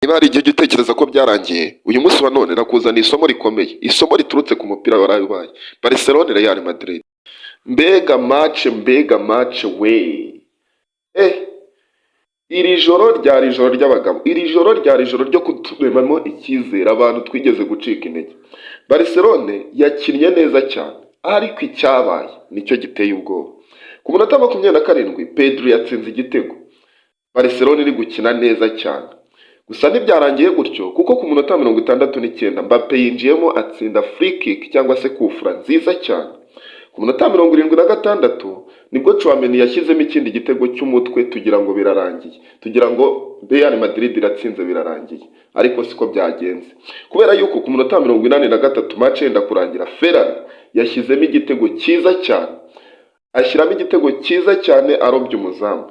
Niba hari igihe ujya utekereza ko byarangiye, uyu munsi wa none nakuzaniye isomo rikomeye, isomo riturutse ku mupira waraye ubaye Barcelone Real Madrid. Mbega match, mbega match we! Iri joro ryari ijoro ry'abagabo, iri joro ryari ijoro ryo kuturemamo icyizere abantu twigeze gucika intege. Barcelone yakinnye neza cyane, ariko icyabaye nicyo giteye ubwoba. Ku munota 27, Pedri yatsinze igitego, Barcelone iri gukina neza cyane. Gusa ntibyarangiye gutyo, kuko ku munota 69 Mbappe yinjiyemo, atsinda free kick cyangwa se kufura nziza cyane. Ku munota 76 nibwo Tchouameni yashyizemo ikindi gitego cy'umutwe, tugira ngo birarangiye, tugira ngo Real Madrid iratsinze, birarangiye, ariko siko byagenze, kubera yuko ku munota 83, match yenda kurangira, Ferran yashyizemo igitego cyiza cyane, ashyiramo igitego cyiza cyane arobye umuzamu.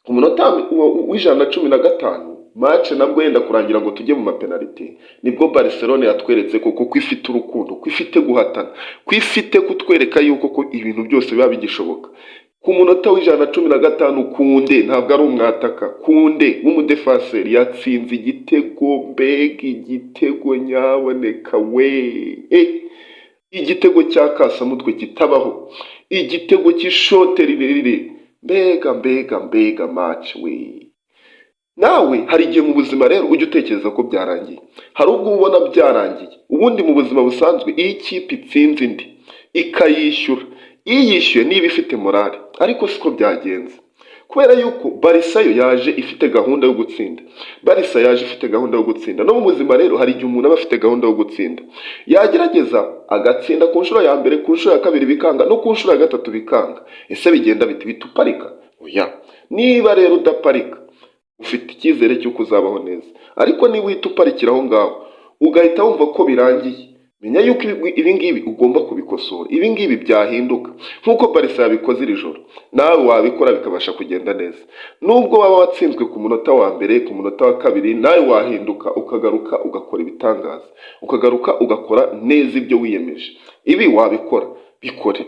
Ku munota wa 115, match nabwo yenda kurangira ngo tujye mu mapenaliti, nibwo Barcelone yatweretse ko kuko ifite urukundo, ko ifite guhatana, ko ifite kutwereka yuko ko ibintu byose biba bigishoboka. Ku munota wa 115, Koundé, ntabwo ari umwataka, Koundé w'umudefaseri yatsinze igitego. Mbega igitego nyaboneka we! Igitego cya kasamutwe kitabaho, igitego cy'ishote rirerire. Mbega, mbega, mbega match we! Nawe hari igihe mu buzima rero ujya utekereza ko byarangiye, hari ubwo uba ubona byarangiye. Ubundi mu buzima busanzwe, iyo ikipe itsinze indi ikayishyura, iyishyuye niba ifite morale, ariko siko byagenze, kubera yuko Barça yo yaje ifite gahunda yo gutsinda. Barça yaje ifite gahunda yo gutsinda. No mu buzima rero hari igihe umuntu aba afite gahunda yo gutsinda, yagerageza agatsinda ku nshuro ya mbere, ku nshuro ya kabiri bikanga, no ku nshuro ya gatatu bikanga. Ese bigenda biti bita uparika? Oya. Niba rero udaparika, ufite icyizere cy'uko uzabaho neza, ariko niba uhita uparikira aho ngaho, ugahita wumva ko birangiye, menya yuko ibi ngibi ugomba kubikosora, ibi ngibi byahinduka. Nk'uko Barça yabikoze iri joro, nawe wabikora bikabasha kugenda neza. Nubwo waba watsinzwe ku munota wa mbere, ku munota wa kabiri, nawe wahinduka, ukagaruka ugakora ibitangaza, ukagaruka ugakora neza ibyo wiyemeje. Ibi wabikora, bikore.